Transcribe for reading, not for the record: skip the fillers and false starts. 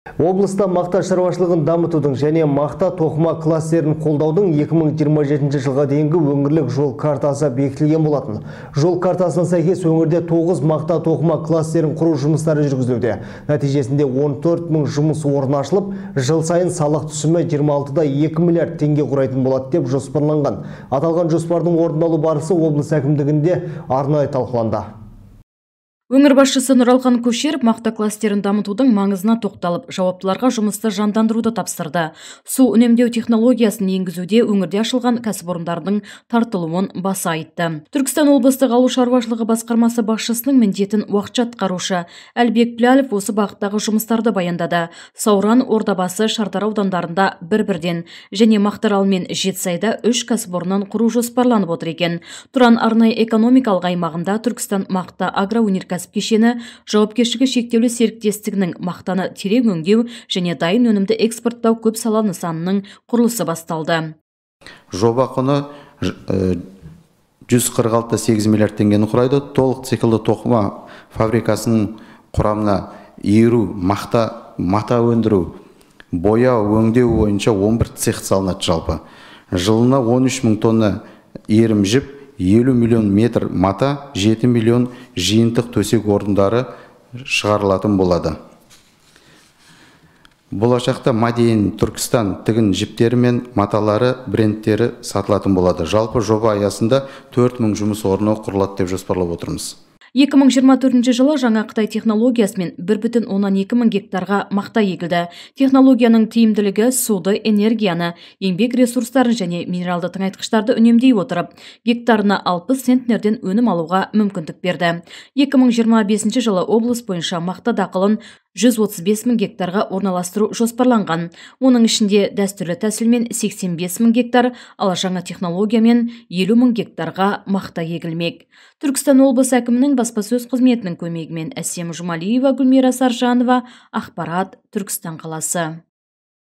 Облыста мақта шаруашылығын дамытудың және мақта тоқыма кластерін қолдаудың 2027 жылға дейінгі өңірлік жол картасы бекітілген болатын. Жол картасына сәйкес өңірде 9 мақта тоқыма кластерін құру жұмыстары жүргізілуде. Нәтижесінде 14 мың жұмыс орны ашылып, жыл сайын салық түсімі 26,2 миллиард теңге құрайтын болады деп жоспарланған. Аталған жоспардың орындалу барысы облыс әкімдігінде арнайы талқыланды. Өңір басшысы Нұралхан Көшеров мақта кластерін дамытудың маңызына тоқталып, жауаптыларға жұмысты жандандыруды тапсырды. Су үнемдеу технологиясын енгізуде өңірде ашылған кәсіпорындардың тартылуын баса айтты. Түркістан облыстық ауыл шаруашылығы басқармасы басшысының міндетін уақытша атқарушы Әлбек Плялев осы бағыттағы жұмыстарды баяндады. Сауран, Ордабасы, Шардара аудандарында бір-бірден және Мақтаарал мен Жетісайда 3 кәсіпорыннан құру жоспарланып отыр екен. Тұран арнайы экономикалық аймағында Түркістан мақта агроөнеркәсіп кешені жауапкершілігі шектеулі серіктестігінің мақтаны терең өңдеу және дайын өнімді экспорттау көп салалы нысанының құрылысы басталды. Жоба құны 146,8 миллиард теңгені құрайды. Толық циклді тоқыма фабрикасының құрамына иіру, мақта, мата өндіру, бояу, өңдеу бойынша 11 цех салынады жалпы. Жылына 13 мың тонна иірім жіп, 50 миллион метр мата, 7 миллион жиынтық төсек орындары шығарылатын болады. Болашақта Made in Түркістан тігін жіптері мен маталары брендтері сатылатын болады. Жалпы жоба аясында 4 мың жұмыс орны құрылады деп жоспарлап отырмыз. 2024 жылы жаңа Қытай технологиясымен 1,2 мың гектарға мақта егілді. Технологияның тиімділігі суды, энергияны, еңбек ресурстарын және минералды тыңайтқыштарды үнемдей отырып, гектарына 60 центнерден өнім алуға мүмкіндік берді. 2025 жылы облыс бойынша мақта дақылын 135 мың гектарға орналастыру жоспарланған. Оның ішінде дәстүрлі тәсілмен 85 мың гектар, ал жаңа технологиямен 50 мың гектарға мақта егілмек. Түркістан облысы әкімінің баспасөз қызметінің көмегімен Әсем Жұмалиева, Гүлмира Саржанова, ақпарат, Түркістан қаласы.